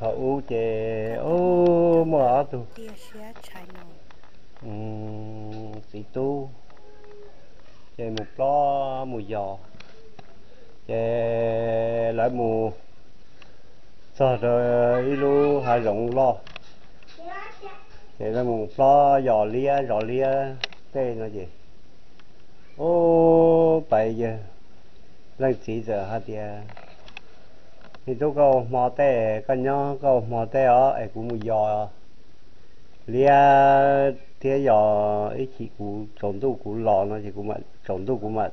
Thaum ub ces muaj ob tug txiv tub ces mus plob mus yos, ces lawv mus txog rau ib lub hav zoov loj, ces lawv mus plob yos liab zov liab tej no ces, ub, pais yawg leej txiv txawm hais tias, Me tub, koj ua hmo tej, koj nyob koj ua hmo tej os, es kuv mus yos liab thiab yos ib chim kuv tsaus ntuj kuv los no ces kuv mam tsaus ntuj kuv mam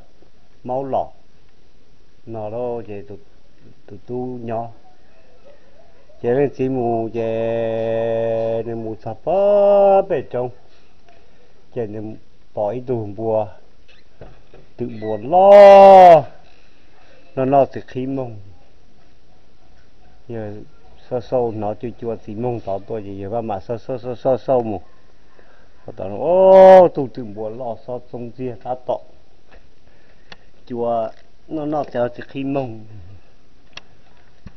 maub los no lauj. Ces tus tub nyob, ces leej txiv mus ces nws mus txog pem roob, ces nws pom ib tug npua, twm npua loj, noj noj txiv qhib moog. Yawg xauj xauj hnov cua cua txiv moog tod tuaj ces yawg maj mam xauj xauj xauj xauj mus, ua tau, ub, tug twm npua loj xob txoob ntxiag tab tom cua noj noj txiv qhib moog.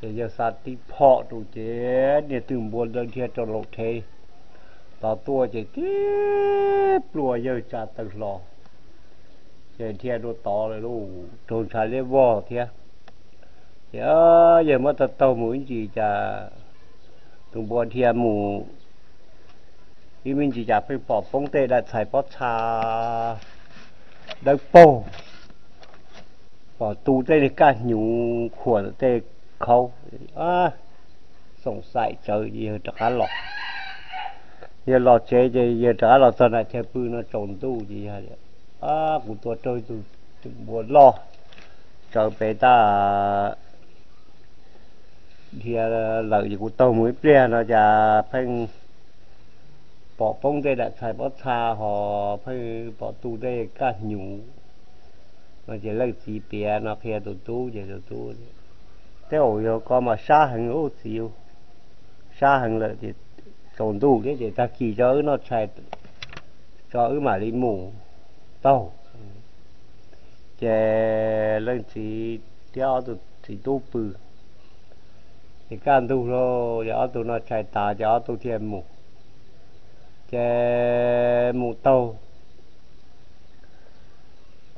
Ces yawg xa tib phom rau ces niag twm npua ntawd dhia rau laum rhev tod tuaj ces tib plua yawg tsa taw hlo, ces dhia rau tod lawm lauj, raug ntshav liab vog thiab. Ces yawg muab taug taug mus ib ntsis cas tus npua dhia mus ib me ntsis cas pheej pom poob tej daim txhais pob txha dawb paug, pom tu tej niag kaj hnyuv khuam tej khaub. Xoom xaim tsawv ces yawg rov qab los. Yawg los tsev ces yawg rov qab los txog nram chaw pw no tsaus ntuj ces yawg, Kuv tua raug ib tug twm npua loj tsawv pem tab dhia lawm ces kuv taug mus ib pliag no cas pheej pom poob tej daim txhais pob txha ho pheej pom tu tej kaj hnyuv no ces leej txiv piav no qhia tus tub ces tus tub, Tej zaum yog koj mas sab heev ub txiv, sab heev lawm ces tsaus ntuj thiab ces tag kis tso wb noj tshais, tso wb mam li mus taug. Ces leej txiv thiab ob tug txiv tub pw, ces kaj ntug lauj ces ob tug noj tshais tas ces ob tug thiaj mus. Ces mus taug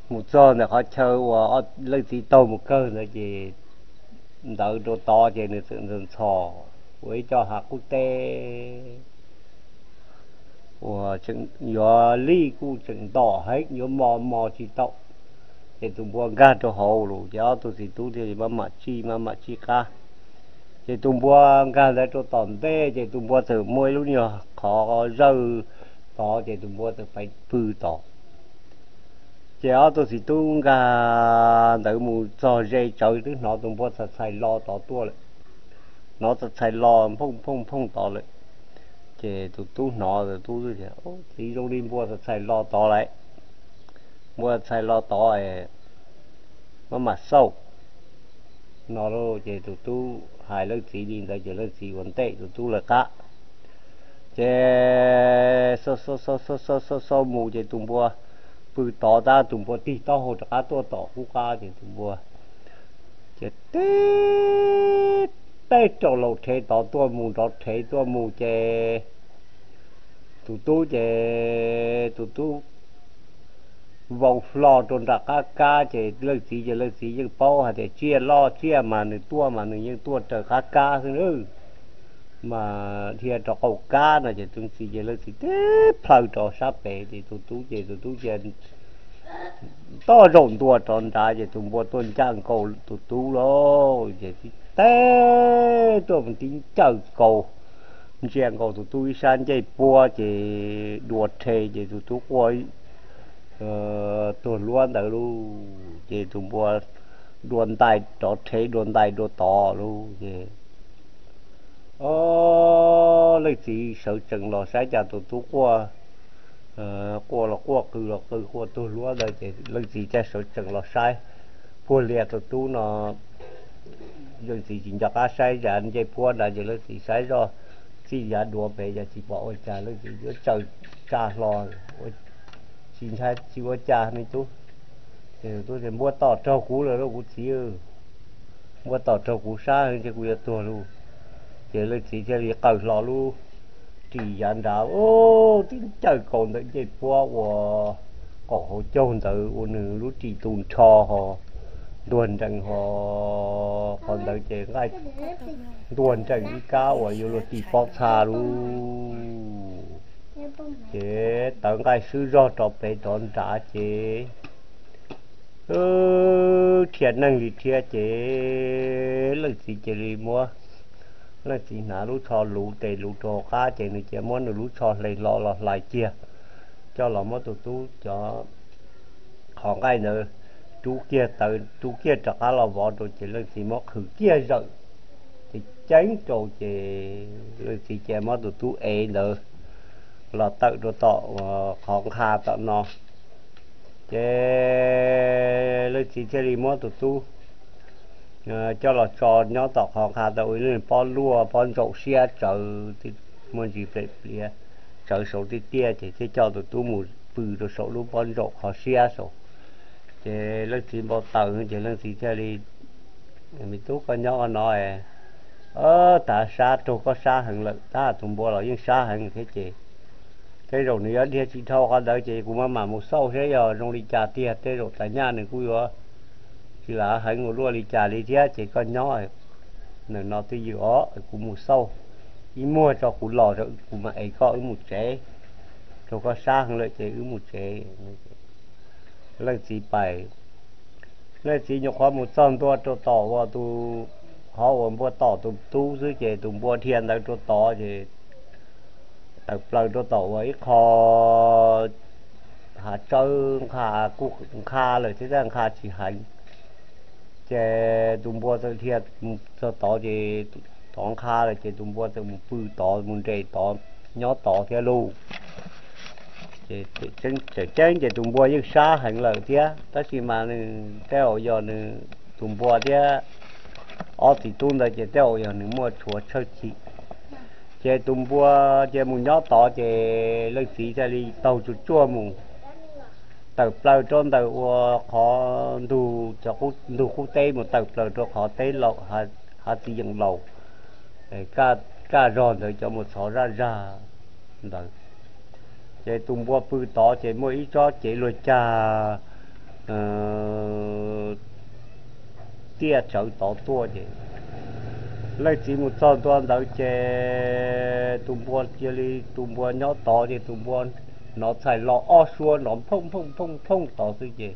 mus txog ntawm qhov chaw uas leej txiv taug mus kawg ntawd ces ntawd rau tod ces nws txawm ntxhov ntxhov ua ib co hav qub teb uas tseem yuav lij kuj tseem ntom heev yuav mos mos tsis tau. Ces tus npua nkag rau hauv lawm ces ob tug txiv tub thiaj li maj mam tsij maj mam tsij qab. Ces tus npua nkag ntawd rau tom ntej ces tus npua txawm muaj ib lub nyuag qhov zawj tod ces tus npua txawm pais pw tod. Ces ob tug txiv tub nkag ntawd mus txog ze tsawv twb hnov tus npua txhais txhais lo tod tuaj lawm. Hnov txhais txhais lo phooj phooj phooj tod lawm. Ces tus tub hnov tus tub tias, Txiv, zoo li npua txhais txhais lo tod lawm. Npua txhais lo tod, maj mam xauj no lauj. Ces tus tub hais leej txiv li ntawd ces leej txiv ua ntej tus tub lawv qab. Ces xauj xauj xauj xauj mus ces tus npua pw tod tab tus npua tig taub hau rov qab tuaj tom qub qab ces tus npua ces tib teb rau laus rhev tod tuaj mus nrov rhev tuaj mus ces tus tub ces tus tub vau hlo rau nram qab kab ces leej txiv ces leej txiv yeej paub hais tias tsiaj loj tsiaj mas nws tuaj mas nws yeej tuaj raws qab kab xwb nawb. Mas dhia rov qaum kab no ces tus txiv ces leej txiv tib plhaw rov sab pem ces tus tub ces tus tub cia toj zaum ntua rov nrad ces tus npua tuaj ncaj nkaus tus tub lauj. Ces tib teb tuaj mus tib ncawg nkaus, ntsia nkaus tus tub ib sab ncej puab ces dua rhe ces tus tub quaj tuag luab ntawd lauj. Ces tus npua dua ntais rov rhe dua ntais dua tod lauj. Ces o, leej txiv sawv tsees los saib cas tus tub quaj, quaj los quaj qw los qw quaj tuag luab ntawd ces leej txiv thiaj sawv tsees los saib puag lias tus tub no. Leej txiv tsis nco qab saib yav ncej puab ntawd ces leej txiv saib zoj txij yav duav pem ces tsis pom ua cas, leej txiv yuav tsaws tsa hlo, tsis ntshai tsis ua cas me tub. Ces tus tub tias, Npua tom raug kuv lawm lauj kuv txiv, npua tom raug kuv sab heev ces kuv yuav tuag lauj. Ces leej txiv thiaj li qaws hlo lub ris yav nrad, tib ncaws kaus ntawm ncej puab ua qaum hauv caug ntawd ua nws lub ris tu nrho ho ntuag nrees ho qhov ntawd ces nqaij ntuag nrees ib kab uas yuav luag tis pob txha lub. Ces tawv nqaij swb zog rau pem rov nrad ces rhia neeg li thiab ces leej txiv cia li muab, leej txiv hnav lub tsho luv tes luv rau qab ces nws cia muab nws lub tsho hle hlo los hlais kiag, coj los muab tus tub cov qhov nqaij ntawd rub kiag tawv rub kiag rov qab los vov rau ces leej txiv muab qhwv kiag zawm ces ceeb rau ces leej txiv cia muab tus tub ev ntawd los tawm rau tom qhov nqha tom no. Ces leej txiv thiaj li muab tus tub coj los tso nyob tom qhov nqha tau ib lub pob luaj pob ntsaum siab tsawv, muaj ntsis pem pliav tsawv saud tiaj tiaj ces thiaj coj tus tub mus pw rau saum lub pob ntsaum qhov siab saud. Ces leej txiv npau taws ces leej txiv thiaj li, me tub, koj nyob no, tav sab raug koj sab heev lawm, tab tus npua los yeej sab heev thiab ces tej zaum nws yuav dhia tsis dhau qhov ntawd ces kuv maj mam mus xauj saib yog zoo li cas tiag, tej zaum tas nyaj nws kuj yuav tsis lam heev ua luaj li cas li thiab ces koj nyob ntawm no twj ywm os, kuv mus xauj ib muag tso kuv los kuv mam ev koj wb mus tsev, raug koj sab heev lawm ces wb mus tsev. Leej txiv pais, leej txiv nyuam qhuav mus txog ntua rau tom uas tus, qhov uas npua tom tus tub xwb ces tus npua dhia ntawd rau tod ces tawm plaws rau tom uas ib qho hav tsawb nqha, kuj nqha lawm thiab tab nqha tsis heev. Ces tus npua txawm dhia mus txog tod ces tod nqha lawm ces tus npua txawm mus pw tod mus nres tod nyob tod thiab lauj. Ces tseem ceeb ces tus npua yeej sab heev lawm thiab tab sis mas nws tej zaum yog nws, tus npua thiab ob txiv tub ntawd ces tej zaum yog nws muaj tshuav tshawj chim. Ces tus npua ces mus nyob tod ces leej txiv thiaj li taug tsuj tsuaj mus tawm plaws rau ntawm ua qhov ntug, cov ntug qub teb mus tawm plaws rau qhov teb laus, hav txiv yeem laus, kaj zog ntawd cov mus txhov zaj zag ntawd. Ces tus npua pw tod ces muaj ib tsob cev luag cag tiaj tsawv tod tuaj ces leej txiv mus txog ntua ntawd ces tus npua cia li, tus npua nyob tod ces tus npua hnov txhais los ob suab nrov phooj phooj phooj phooj tod xwb ces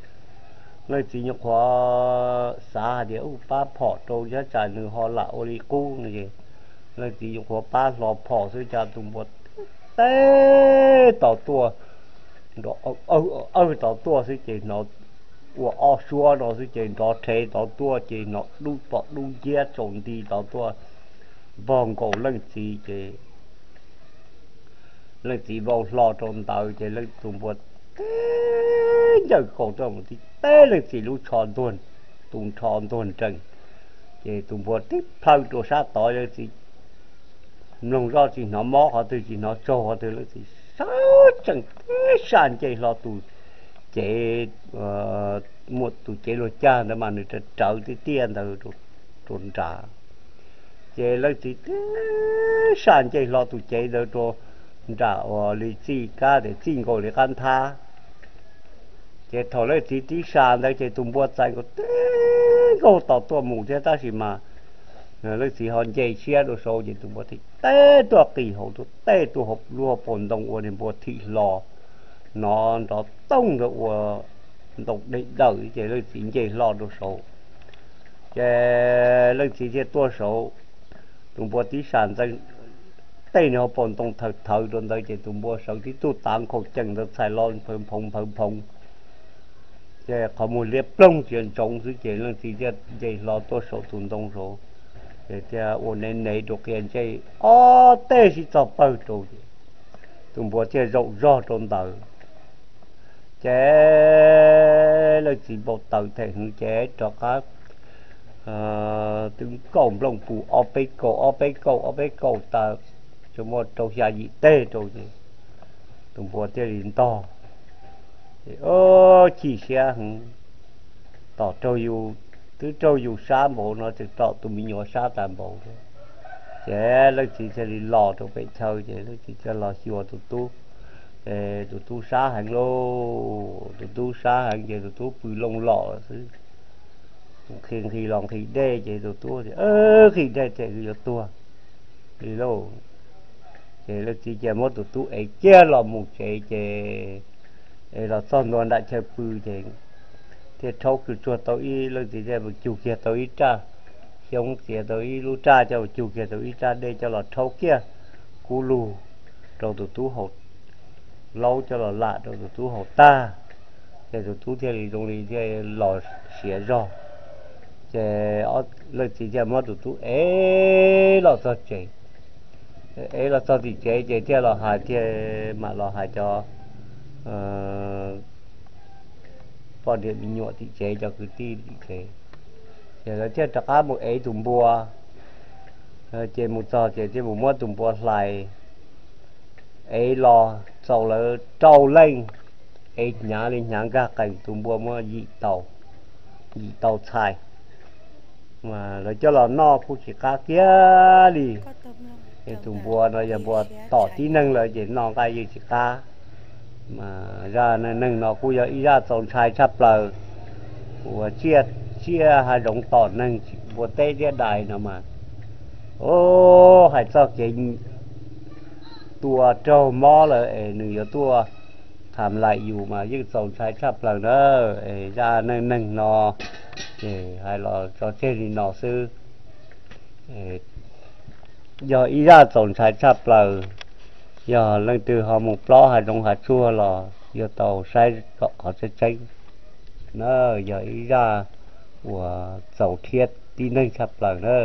leej txiv nyuam qhuav xav hais tias ub pab phom rau thiab tsam nws ho lam ua li qub no es leej txiv nyuam qhuav pab hlo phom xwb cas tus npua teb tod tuaj, nrov awg tod tuaj xwb ces hnov ua ob suab no xwb ces nrov rhe tod tuaj ces hnov dub pom dub nciab tsaus nti tod tuaj npog nkaus leej txiv ces leej txiv vau hlo rau ntawd ces leej tus npua teb ncawj kaus tuaj mus tib teb leej txiv lub tsho ntuag, tus nrho ntuag nrees. Ces tus npua tib plhaw rau sab tod, leej txiv mloog zoj tsis hnov mob qhov twg tsis hnov tsaug qhov twg, leej txiv sawv tsees tib saj nce hlo tus cev, muaj tus cev luag cag ntawd mas nws rawv rawv tiaj tiaj ntawd rau nram. Ces leej txiv tib saj nce hlo tus cev ntawd rau nram uas li txij kab tias txij nkaus li qab nthab. Ces thaum leej txiv tib saj ntawd ces tus npua txais nkaus teb nkaug tod tuaj mus thiab tab sis mas leej txiv ho nce siab rau saud ces tus npua tib teb tuaj qis hauv tuaj teb tuaj lub hauv paus ntoo ua niag npua thim hlo, hnov nrov tooj ntawd ua ntoo dej dawm ces leej txiv nce hlo rau saud. Ces leej txiv thiaj tuaj saud, tus npua tib saj ntxeev tej niag hauv paus ntoo thawv thawv rau ntawd ces tus npua sawv tib tug tav nkhaus cees ntawd txhais los nphawv nphoov nphawv nphoov. Ces qhov muag liab ploog tsis ntsoov xwb ces leej txiv thiaj nce hlo tuaj saum tus ntoo saud, ces thiaj ua nev nev rau qia ntsej ob teg sib txog pawg rau ces tus npua thiaj zaum zog rau ntawd. Ces leej txiv npau taws them hwv ces rov qab twb kaum nplooj pus ob peb kaum ob peb kaum ob peb kaum tas, tsuas muaj rau xya yim teg rau ces tus npua thiaj li ntog. Ces chim siab heev, tom raug yus, twb raug yus sab npaum no tseem tom tus me nyuam sab tas npaum thiab. Ces leej txiv thiaj li los rau pem chaw, ces leej txiv thiaj los xyuas tus tub. Ces tus tub sab heev lauj, tus tub sab heev ces tus tub pw loo los xwb. Nqhis nqhis los nqhis dej ces tus tub tias, nqhis dej ces yuav tuag li lauj. Ces leej txiv cia muab tus tub ev kiag los mus tsev, ces ev los txog ntua nram chaw pw, ces thiaj rhaub kws tsuag tau ib, leej txiv thiaj mus cug kiag tau ib raj xyoob, txiav tau ib lub raj coj mus cug kiag tau ib raj dej coj los rhaub kiag kub lug rau tus tub haus, laub coj los lam rau tus tub haus tag, ces tus tub thiaj li zoo li thiaj los siav zog. Ces leej txiv thiaj muab tus tub ev los txog tsev. Ev los txog tim tsev ces thiaj los hais, thiaj mam los hais cov poj niam me nyuam tim tsev, cov kwv tij tim tsev, ces lawv thiaj rov qab mus ev tus npua. Ces mus txog ces thiaj mus muab tus npua hlais, ev los txaus lawv rau leej, ev hnyav li hnyav nkag qees, tus npua muaj yim tau, yim tau txhais. Lawv coj los noj kuj tsis qab kiag li. Ces tus npua no yog npua tom tib neeg lawm ces noj nqaij yeej tsis qab. Mas zaj neej neeg no kuj yog ib zaj txaus ntshai tshaj plaws uas tsiaj, tsiaj hav zoov tom neeg, npua teb thiab dais no mas, hais txog kev tua raug mob lawm es nws yuav tuaj tham laim yus mas yeej txaus ntshai tshaj plaws na. Es zaj neej neeg no ces hais los tso tseg li no xwb. Yog ib zaj txaus ntshai tshaj plaws. Yog leej twg ho mus plob hav zoov hav tsuag los yuav tau saib kom qhov tseeb tseeb na. Yog ib zaj uas txaus rhiab tib neeg tshaj plaws na.